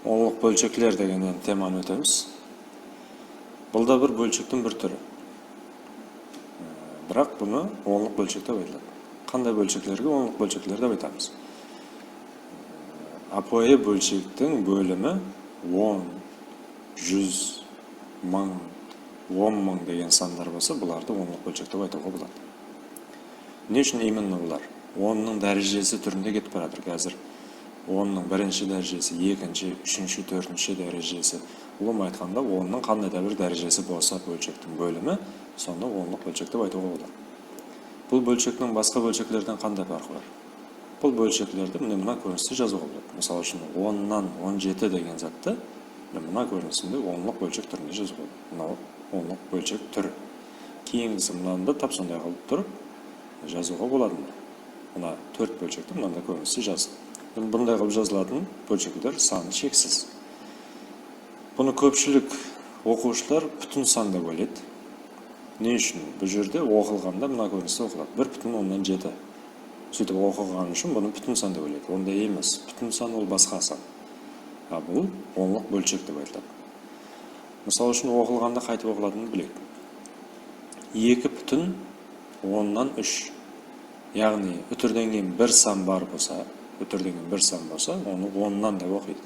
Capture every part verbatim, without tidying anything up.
Onlıq bólshekler degen endi temanı ótemiz. Bul da bir bólshektiń bir túri. Biraq bunı onlıq bólshek dep aytıladı. Qanday bólsheklerge onlıq bólshekler dep aytamız? Ápiwayı bólshektiń bólimi on, júz, mıń, on mıń degen sanlar bolsa, bulardı onlıq bólshek dep aytıwǵa boladı. Ne ushın именно bular? Onnıń dárejesi túrinde ketip baratır házir. Onnıń birinshi dárejesi, ekinshi, úshinshi, tórtinshi dárejesi. Ulıwma aytqanda, onnıń qanday da bir dárejesi bolsa bólshektiń bólimi, sonda onlıq bólshek dep aytıwǵa boladı. Bul bólshektiń basqa bólsheklerden qanday parqı bar? Bul bólsheklerdi mine mına kóriniste jazıwǵa boladı. Mısal ushın, onnan on jeti degen zattı mine mına kórinisinde onlıq bólshek túrinde jazıwǵa boladı. Mınaw onlıq bólshek túri. Keyingisi mınanı da tap sonday qılıp turıp jazıwǵa boladı. Mına tórt bólshekti mınanday kóriniste jazdım. Endi bunday qılıp jazılatuǵın bólshekler sanı sheksiz. Bunı kópshilik oqıwshılar pútin san dep oylaydı. Ne ushın? Bul jerde oqılǵanda mına kóriniste oqıladı. Bir pútin onnan jeti. Sóytip oqıǵanı ushın bunı pútin san dep oylaydı. Onday emes. Pútin san ol basqa san. A bul onlıq bólshek dep aytıladı. Mısal ushın, oqılǵanda qaytıp oqılatıǵının bileyik. Eki pútin onnan úsh. Yaǵnıy, útirden keyin bir san bar bolsa, útirden keyin bir san bolsa, onı onnan dep oqıydı.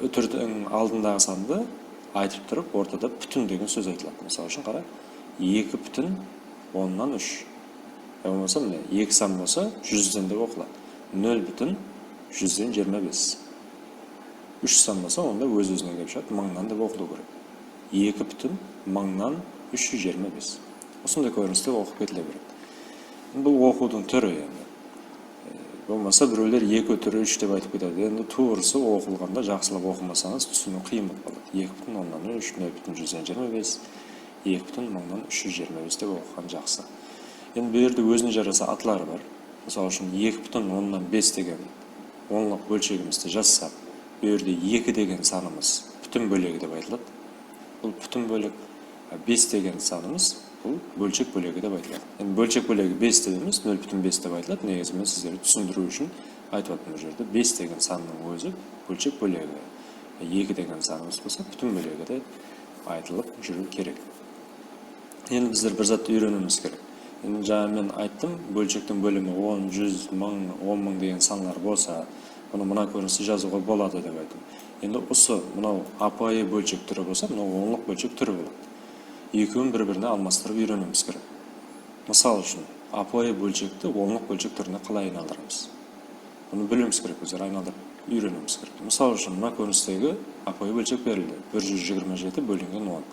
Útirdiń aldındaǵı sandı aytıp turıp, ortada pútin degen sóz aytıladı. Mısal ushın, qara, eki pútin onnan úsh. Ya bolmasa, mine, eki san bolsa, júzden dep oqıladı. Nol pútin júzden jigirma bes. Úsh san bolsa, onda óz-ózinen kelip shıǵadı, mıńnan dep oqılıw kerek. Eki pútin mıńnan úsh júz jigirma bes. Usınday kóriniste oqıp ketile beredi. Bul oqıwdıń túri endi. E, bolmasa birewler eki túri úsh dep aytıp ketedi. Endi tuwrısı oqılǵanda jaqsılap oqımasańız túsiniw qıyın bolıp qaladı. Eki pútin onnan úsh, nol pútin júzden jigirma bes, eki pútin mıńnan úsh júz jigirma bes dep oqıǵan jaqsı. Endi bul jerde ózine jarasa atları bar. Mısal ushın, eki pútin onnan bes degen onlıq bólshegimizdi jazsaq, bul jerde eki degen sanımız pútin bólegi dep aytıladı. Bul pútin bólek, a, bes degen sanımız bul bólshek bólegi dep aytıladı. Endi bólshek bólegi bes dep emes, nol pútin bes dep aytıladı. Negizi men sizlerge túsindiriw ushın aytıp atırman bul jerde. Bes degen sannıń ózi bólshek bólegi. Eki degen sanımız bolsa pútin bólegi dep aytılıp júriw kerek. Endi bizler bir zattı úyreniwimiz kerek. Endi jańa men ayttım, bólshektiń bólimi on, júz, mıń, on mıń degen sanlar bolsa, bunı mına kóriniste jazıwǵa boladı dep ayttım. Endi usı mınaw ápiwayı bólshek túri bolsa, mınaw onlıq bólshek túri boladı. Ekewin bir-birine almastırıp úyreniwimiz kerek. Mısal ushın, ápiwayı bólshekti onlıq bólshek túrine qalay aynaldıramız? Bunı biliwimiz kerek, bizler aynaldırıp úyreniwimiz kerek. Mısal ushın, mına kórinistegi ápiwayı bólshek berildi. Bir júz jigirma jeti bólingen on.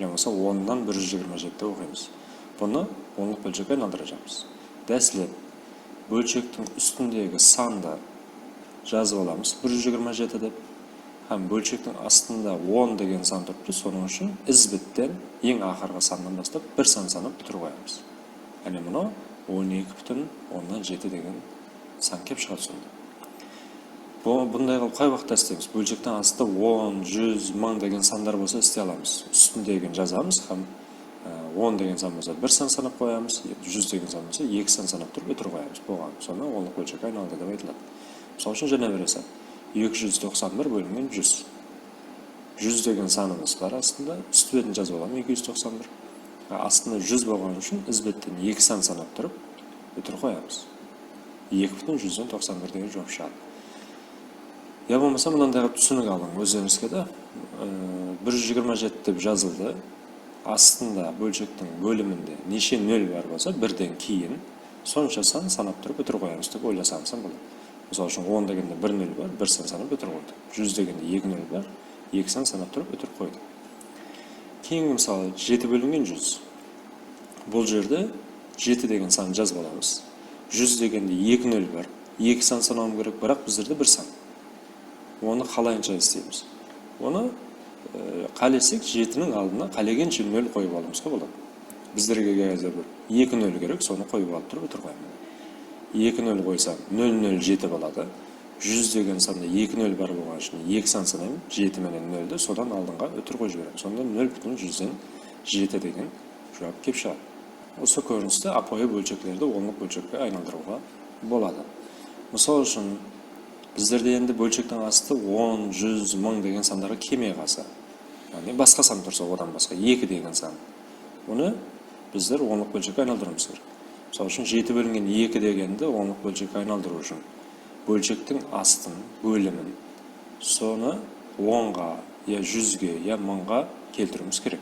Ya bolmasa onnan bir júz jigirma jeti dep oqıymız. Bunı onlıq bólshekke aynaldırajaqpız. Dáslep bólshektiń ústindegi sandı jazıp alamız, bir júz jigirma jeti dep. Hám bólshektiń astında on degen san turıptı, sonıń ushın izbetten eń aqırǵı sannan baslap bir san sanap útir qoyamız. Áne mınaw on eki pútin onnan jeti degen san kelip shıǵadı sonda. Bu, bunday qılıp qay waqıtta isleymiz? Bólshektiń astı on, júz, mıń degen sanlar bolsa isley alamız. Ústindegin jazamız hám, e, on degen san bolsa bir san sanap qoyamız, júz degen san bolsa eki san sanap turıp útir qoyamız. Bolǵan. Sonda onlıq bólshekke aynaldı dep aytıladı. Mısal ushın, jáne bir esap. Eki júz toqsan bir bólingen júz. Júz degen sanımız bar astında, ústi betin jazıp alamız, eki júz toqsan bir. A, astında júz bolǵanı ushın izbetten eki san sanap turıp útir qoyamız. Eki pútin júzden toqsan bir degen juwap shıǵadı. Ya bolmasa mınanday qılıp túsinik alıń ózlerińizge de. E, bir júz jigirma jeti dep jazıldı. Astında bólshektiń bóliminde neshe nol bar bolsa, birden keyin sonsha san sanap turıp útir qoyamız dep oylasańız hám boladı. Mısal ushın, on degende bir nol bar, bir san sanap útir qoydı. Júz degende eki nol bar, eki san sanap turıp útir qoydı. Keyingi mısalı, jeti bólingen júz. Bul jerde jeti degen sandı jazıp alamız. Júz degende eki nol bar, eki san sanawım kerek, biraq bizlerde bir san. Onı qalayınsha isleymiz? Onı, e, qálesek, jetiniń aldına qálegenshe nol qoyıp alıwımızǵa boladı. Bizlerge házir bir eki nol kerek, sonı qoyıp alıp turıp útir qoyamız. Eki nol qoysam, nol nol jeti boladı. Júz degen sanda eki nol bar bolǵanı ushın eki san sanayman, jeti menen noldi, sodan aldınǵa útir qoyıp jiberemiz. Sonda nol pútin júzden jeti degen juwap kelip shıǵadı. Usı kórinisti ápiwayı bólsheklerdi onlıq bólshekke aynaldırıwǵa boladı. Mısal ushın, Bizlerde endi bólshektiń astı on, júz, mıń degen sanlarǵa kelmey qalsa, yaǵnıy basqa san tursa, odan basqa eki degen san, bunı bizler onlıq bólshekke aynaldırıwımız kerek. Mısal ushın, jeti bólingen eki degendi onlıq bólshekke aynaldırıw ushın bólshektiń astın, bólimin, sonı onǵa, ya júzge, ya mıńǵa keltiriwimiz kerek.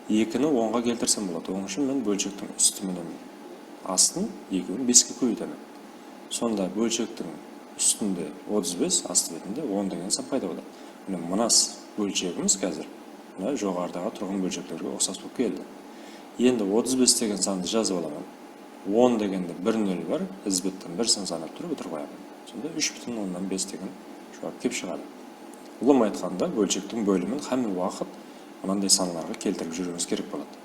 Ekini onǵa keltirsem boladı. Onıń ushın men bólshektiń ústi menen astın ekewin beske kóbeytemen. Sonda bólshektiń ústinde otız bes, astı betinde on degen san payda boladı. Mine, mına s-, bólshegimiz házir mına joqarıdaǵı turǵan bólsheklerge uqsas bolıp keldi. Endi otız bes degen sandı jazıp alaman. On degende bir nol bar, izbetten bir san sanap turıp útir qoyaman. Sonda úsh pútin onnan bes degen juwap kelip shıǵadı. Ulıwma aytqanda, bólshektiń bólimin hámme waqıt mınanday sanlarǵa keltirip júriwimiz kerek boladı.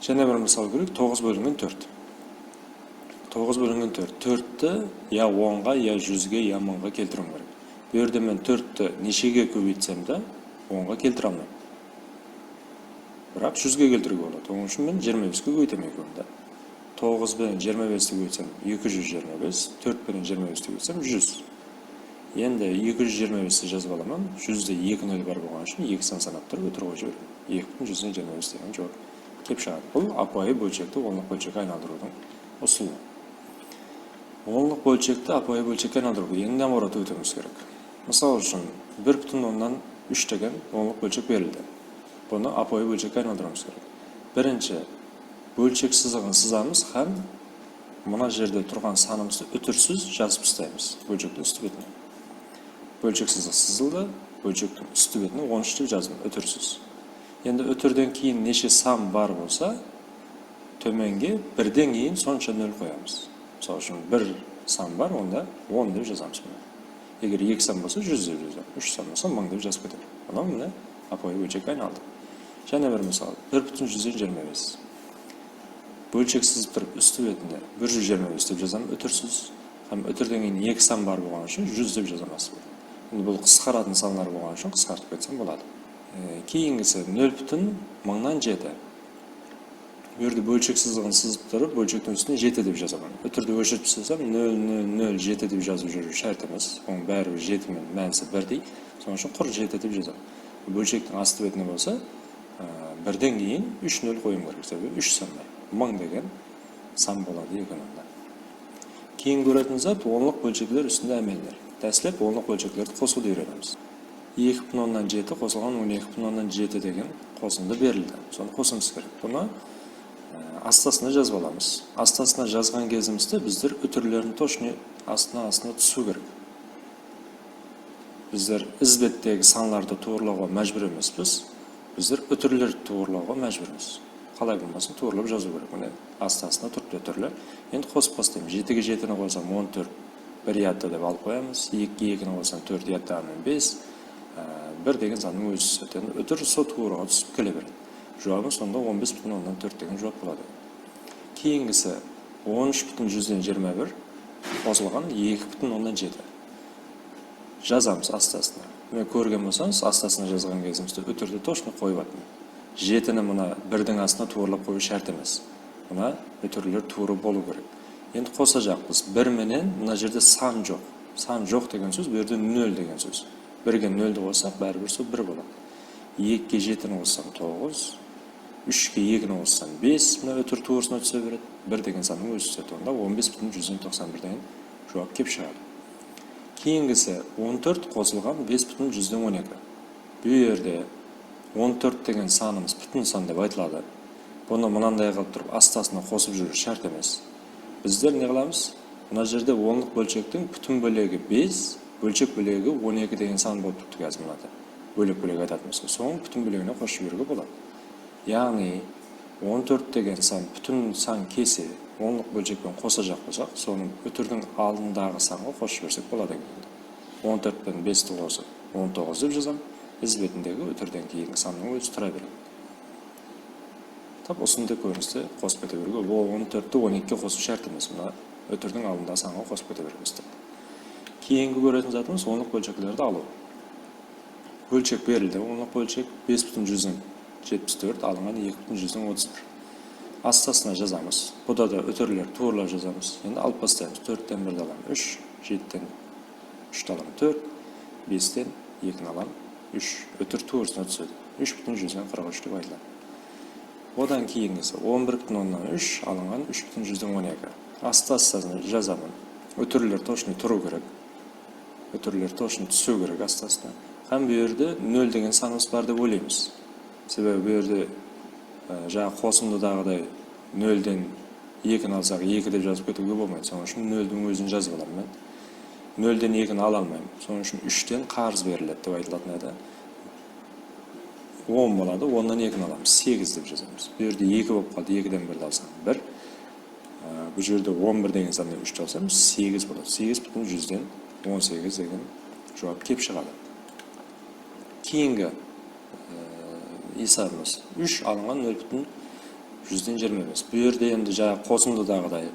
Jáne bir mısal kóreyik, toǵız bólingen tórt. Toǵız bólingen tórt. Tórtti ya onǵa, ya júzge, ya mıńǵa keltiriwim kerek. Bu jerde men tórtti neshege kóbeytsem de, onǵa keltire almayman. Biraq júzge keltiriwge boladı. Onıń ushın men jigirma beske kóbeytemen ekewin de. Toǵız benen jigirma besti kóbeytsem, eki júz jigirma bes, tórt penen jigirma besti kóbeytsem, júz. Endi eki júz jigirma besti jazıp alaman, júzde eki nol bar bolǵanı ushın eki san sanap turıp útir qoyıp jiberemen. Eki pútin júzden jigirma bes degen juwap kelip shıǵadı. Bul ápiwayı bólshekti onlıq bólshekke aynaldırıwdıń usılı. Onlıq bólshekti ápiwayı bólshekke aynaldırıw. Endi naoborot ótiwimiz kerek. Mısal ushın, bir pútin onnan úsh degen onlıq bólshek berildi. Bunı ápiwayı bólshekke aynaldırıwımız kerek. Birinshi, bólshek sızıǵın sızamız hám mına jerde turǵan sanımızdı útirsiz jazıp taslaymız bólshektiń ústi betine. Bólshek sızıq sızıldı, bólshektiń ústi betine on úsh dep jazdım, útirsiz. Endi útirden keyin neshe san bar bolsa, tómenge birden keyin sonsha nol qoyamız. Mısal ushın, bir san bar, onda on dep jazamız bunı. Eger eki san bolsa, júz dep jazamız. Úsh san bolsa, mıń dep jazıp ketemiz. Mınaw mine ápiwayı bólshekke aynaldı. Jáne bir mısal, bir pútin júzden jigirma bes. Bólshek sızıp turıp, ústi betinde bir júz jigirma bes dep jazaman, útirsiz. Hám útirden keyin eki san bar bolǵanı ushın júz dep jazaman astı betinde. Endi bul qısqaratın sanlar bolǵanı ushın qısqartıp ketsem boladı. E, keyingisi nol pútin mıńnan jeti. Bu jerde bólshek sızıǵın sızıp turıp, bólshektiń ústine jeti dep jazaman. Útirdi óshirip taslasam, nol nol nol jeti dep jazıp júriw shárt emes. Onıń báribir jeti menen mánisi birdey. Sonıń ushın qurı jeti dep jazaman. Bólshektiń astı betine bolsa, á, birden keyin úsh nol qoyıwım kerek. Sebebi úsh san bar. Mıń degen san boladı eken onda. Keyin kóretin zat onlıq bólshekler ústinde ámeller. Dáslep onlıq bólsheklerdi qosıwdı úyrenemiz. Eki pútin onnan jeti qosılǵan on eki pútin onnan jeti degen qosındı berildi. Sonı qosıwımız kerek. Bunı, e, astasına jazıp alamız. Astasına jazǵan gezimizde bizler útirlerin tochno astına-astına túsiw kerek. Bizler izbettegi sanlardı tuwrılawǵa májbúr emespiz. Bizler útirlerdi tuwrılawǵa májbúrmiz. Qalay bolmasın, tuwrılap jazıw kerek. Mine, astı-astına turıptı útirler. Endi qosıp baslaymız. Jetige jetini qosam, on tórt, bir yadda dep alıp qoyamız. Ekige ekini qosam, tórt yadda menen bes, á, bir degen sannıń ózi túsedi. Endi útir sol tuwrıǵa túsip kele beredi. Juwabı sonda on bes pútin onnan tórt degen juwap boladı. Keyingisi on úsh pútin júzden jigirma bir qosılǵan eki pútin onnan jeti. Jazamız astı-astına. Mine, kórgen bolsańız, astı-astına jazǵan gezimizde útirdi tochno qoyıp attım. Jetini mına birdiń astına tuwrılap qoyıw shárt emes. Mına útirler tuwrı bolıw kerek. Endi qosajaqpız. Bir menen mına jerde san joq. San joq degen sóz, bu jerde nol degen sóz. Birge noldi qossaq, báribir sol bir boladı. Ekige jetini qossam, toǵız. Úshke ekini qossam, bes, mına útir tuwrısına túse beredi. Bir degen sannıń ózi túsedi. Onda on bes pútin júzden toqsan bir degen juwap kelip shıǵadı. Keyingisi on tórt qosılǵan bes pútin júzden on eki. Bu jerde on tórt degen sanımız pútin san dep aytıladı. Bunı mınanday qılıp turıp astı-astına qosıp júriw shárt emes. Bizler ne qılamız? Mına jerde onlıq bólshektiń pútin bólegi bes, bólshek bólegi on eki degen san bolıp turıptı házir mınada. Bólek-bólek aytatın bolsa, soń pútin bólegine qosıp jiberiwge boladı. Yaǵnıy, on tórt degen san pútin san kelse, onlıq bólshek penen qosajaq bolsaq, sonı útirdiń aldındaǵı sanǵa qosıp jibersek boladı eken. On tórt penen besti qosıp, on toǵız dep jazam, iz betindegi útirden keyingi sannıń ózi tura beredi. Tap usınday kóriniste qosıp kete beriwge, ol on tórtti on ekige qosıw shárt emes, mına útirdiń aldındaǵı sanǵa qosıp kete beremiz. Keyingi kóretin zatımız onlıq bólsheklerdi alıw. Bólshek berildi. Onlıq bólshek bes pútin júzden jetpis tórt, alınǵan eki pútin júzden otız bir. Astı-astına jazamız. Buda da útirler tuwrılap jazamız. Endi alıp baslaymız. Tórtten birdi alamız, úsh, jetiden Úshti alaman tórt, besten ekini alaman úsh. Útir tuwrısına túsedi. Úsh pútin júzden qırq úsh dep aytıladı. Odan keyingisi on bir pútin onnan úsh alınǵan úsh pútin júzden on eki. Astı-astısına jazaman. Útirler tochno turıw kerek. Útirler tochno túsiw kerek astı-astına. Hám bul jerde nol degen sanımız bar dep oylaymız. Sebebi bul jerde, e, jańa qosındıdaǵıday nolden ekini alsaq, eki dep jazıp ketiwge bolmaydı. Sonıń ushın noldiń ózin jazıp alaman men. Nolden ekini ala almayman. Sonıń ushın úshten qarız beriledi dep aytılatın edi. On boladı, onnan ekini alamız, segiz dep jazamız. Bul jerde eki bolıp qaldı, ekiden birdi alsam, bir. Á, bul jerde on bir degen sannan úshti alsam, segiz boladı. Segiz pútin júzden on segiz degen juwap kelip shıǵadı. Keyingi, e, esabımız úsh alınǵan nol pútin júzden jigirma bes. Bul jerde endi jańa qosındıdaǵıday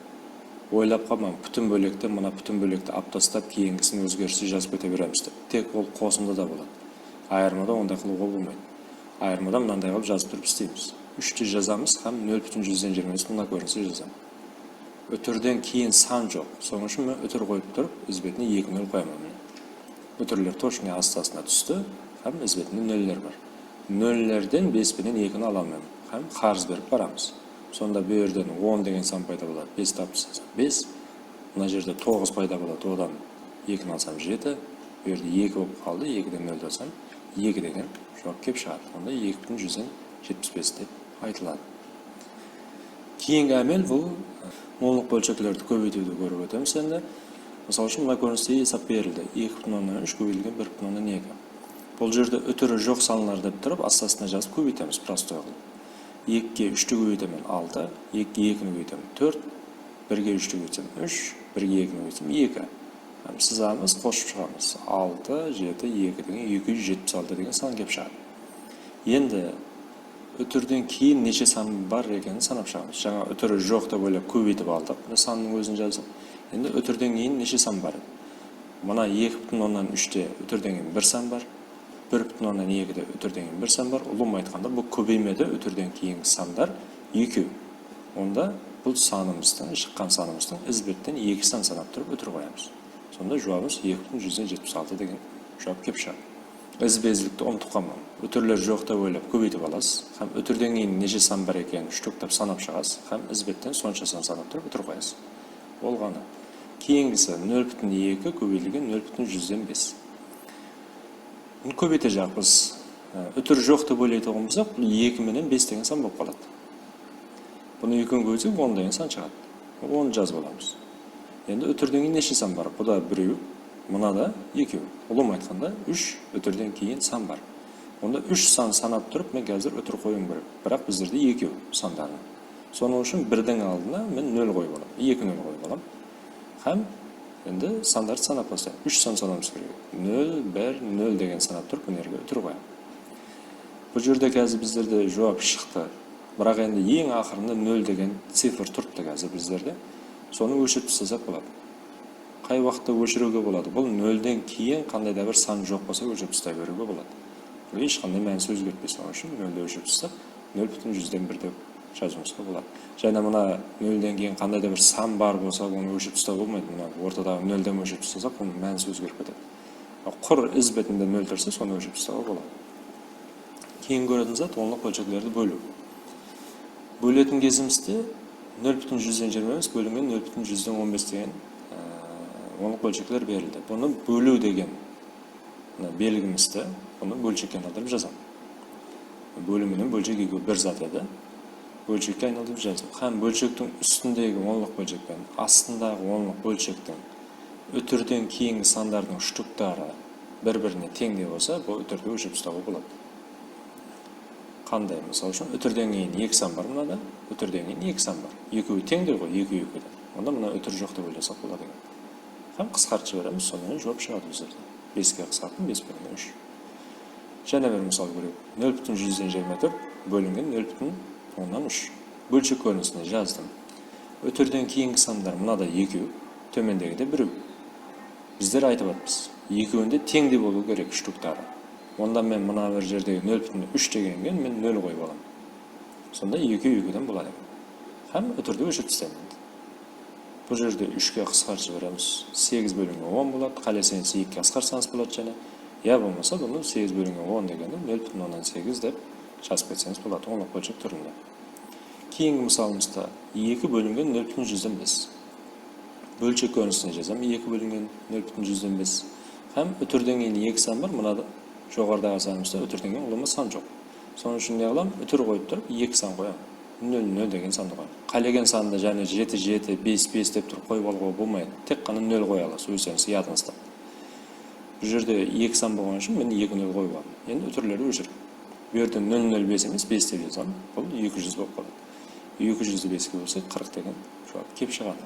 oylap qalmań, pútin bólekten mına pútin bólekti alıp tastap, keyingisin ózgerisli jazıp kete beremiz dep. Tek ol qosındıda boladı. Ayırmada onday qılıwǵa bolmaydı. Ayırmada mınanday qılıp jazıp turıp isleymiz. Úshti jazamız hám nol pútin júzden jigirma bes mına kóriniste jazamız. Útirden keyin san joq. Sonıń ushın men útir qoyıp turıp, iz betine eki nol qoyaman mine. Útirler tochno astı-astına tústi hám iz betinde noller bar. Nollerden bes penen ekini ala almayman hám qarız berip baramız. Sonda bul jerden on degen san payda boladı, besti alıp taslasań bes. Mına jerde toǵız payda boladı, odan ekini alsam jeti. Bul jerde eki bolıp qaldı, ekiden noldi alsam eki degen juwap kelip shıǵadı. Onda eki pútin júzden jetpis bes dep aytıladı. Keyingi ámel bul onlıq bólsheklerdi kóbeytiwdi kórip ótemiz endi. Mısal ushın, mına kóriniste esap berildi. Eki pútin onnan úsh kóbeytilgen bir pútin onnan eki. Bul jerde útiri joq sanlar dep turıp, astı-astına jazıp kóbeytemiz, prostoy qılıp. Ekige úshti kóbeytemen, altı, ekige ekini kóbeytemen, tórt, birge úshti kóbeytsem, úsh, birge ekini kóbeytsem, eki. Hám sızamız, qosıp shıǵamız. Altı, jeti, eki degen eki júz jetpis altı degen san kelip shıǵadı. Endi útirden keyin neshe san bar ekenin sanap shıǵamız. Jańa útiri joq dep oylap kóbeytip aldıq. Mine, sannıń ózin jazdıq. Endi útirden keyin neshe san bar edi? Mına eki pútin onnan úshte útirden keyin bir san bar. Bir pútin onnan ekide útirden keyin bir san bar. Ulıwma aytqanda, bul kóbeymede útirden keyingi sanlar ekew. Onda bul sanımızdıń, shıqqan sanımızdıń iz betten eki san sanap turıp útir qoyamız. Sonda juwabımız eki pútin júzden jetpis altı degen juwap kelip shıǵadı. Izbe-izlikti umıtıp qalmań. Útirler joq dep oylap kóbeytip alasız hám útirden keyin neshe san bar ekenin shtuktap sanap shıǵasız hám iz betten sonsha san sanap turıp útir qoyasız. Bolǵanı. Keyingisi nol pútin eki kóbeytilgen nol pútin júzden bes. Bunı kóbeytejaqpız. Á, útir joq dep oylaytuǵın bolsaq, bul eki menen bes degen san bolıp qaladı. Bunı ekewin kóbeytsek, on degen san shıǵadı. Onı jazıp alamız. Endi útirden keyin neshe san bar? Bu da birew, mına da ekew. Ulıwma aytqanda, úsh útirden keyin san bar. Onda úsh san sanap turıp, men házir útir qoyıwım kerek. Biraq bizlerde ekew sandarın. Sonıń ushın birdiń aldına men nol qoyıp alam, eki nol qoyıp alam. Hám endi sandardı sanap baslayıq. Úsh san sanawımız kerek. Nol, bir, nol degen sanap turıp, mına jerge útir qoyam. Bul jerde házir bizlerde juwap shıqtı. Biraq endi eń aqırında nol degen cifr turıptı házir bizlerde. Sonı óshirip taslasaq boladı. Qay waqıtta óshiriwge boladı? Bul nolden keyin qanday da bir san joq bolsa, óshirip taslay beriwge boladı. Bul hesh qanday mánisin ózgertpeydi. Sonıń ushın noldi óshirip taslap, nol pútin júzden bir dep jazıwımızǵa boladı. Jáne mına nolden keyin qanday da bir san bar bolsa, onı óshirip taslawǵa bolmaydı. Mına ortadaǵı nolden óshirip taslasaq, onıń mánisi ózgerip ketedi. Qur iz betinde nol tursa, sonı óshirip taslawǵa boladı. Keyin kóretin zat onlıq bólsheklerdi bóliw. Bóletin gezimizde nol pútin júzden jigirma bes bólingen nol pútin júzden on bes degen, e, onlıq bólshekler berildi. Bunı bóliw degen mına belgimizdi, bunı bólshekke aylandırıp jazaman. Bóliw menen bólshek ekewi bir zat edi. Bólshekke aylandırıp jazdım. Hám bólshektiń ústindegi onlıq bólshek penen astındaǵı onlıq bólshektiń útirden keyingi sandardıń shtuktarı bir-birine teńdey bolsa, bul útirdi óshirip taslawǵa boladı. Qanday? Mısal ushın, útirden keyin eki san bar mınada, útirden keyin eki san bar. Ekewi teńdey ǵoy, ekew ekiden. Onda mına útir joq dep oylasaq boladı eken. Hám qısqartıp jiberemiz, sonıń menen juwap shıǵadı bizlerde. Beske qısqarttım, bes penen úsh. Jáne bir mısal kóreyik. Nol pútin júzden jigirma tórt bólingen nol pútin onnan úsh. Bólshek kórinisinde jazdım. Útirden keyingi sanlar mınada ekew, tómendegide birew. Bizler aytıp atırmız, ekewinde teńdey bolıwı kerek shtuktarı. Onda men mına bir jerdegi nol pútin úsh degenge men nol qoyıp alaman. Sonda ekew ekewden boladı eken. Hám útirdi óshirip taslayman endi. Bul jerde úshke qısqartıp jiberemiz. Segiz bólingen on boladı. Qáleseńiz ekige qısqartsańız boladı jáne. Ya bolmasa bunı segiz bólingen on degendi nol pútin onnan segiz dep jazıp ketseńiz boladı, onlıq bólshek túrinde. Keyingi mısalımızda eki bólingen nol pútin júzden bes. Bólshek kórinisinde jazaman eki bólingen nol pútin júzden bes. Hám útirden keyin eki san bar, mına da joqarıdaǵı sanımızda útirden keyin ulıwma san joq. Sonıń ushın ne qılamın? Útir qoyıp turıp eki san qoyaman. Nol, nol degen sandı qoyaman. Qálegen sandı jáne jeti, jeti, bes, bes dep turıp qoyıp alıwǵa bolmaydı. Tek ǵana nol qoya alasız, ózlerińiz yadıńızda. Bul jerde eki san bolǵanı ushın men eki nol qoyıp aldım. Endi útirlerdi óshirip. Bul jerde nol nol bes emes, bes dep jazaman. Bul eki júz bolıp qaladı. Eki júzdi beske bólsek, qırq degen juwap kelip shıǵadı.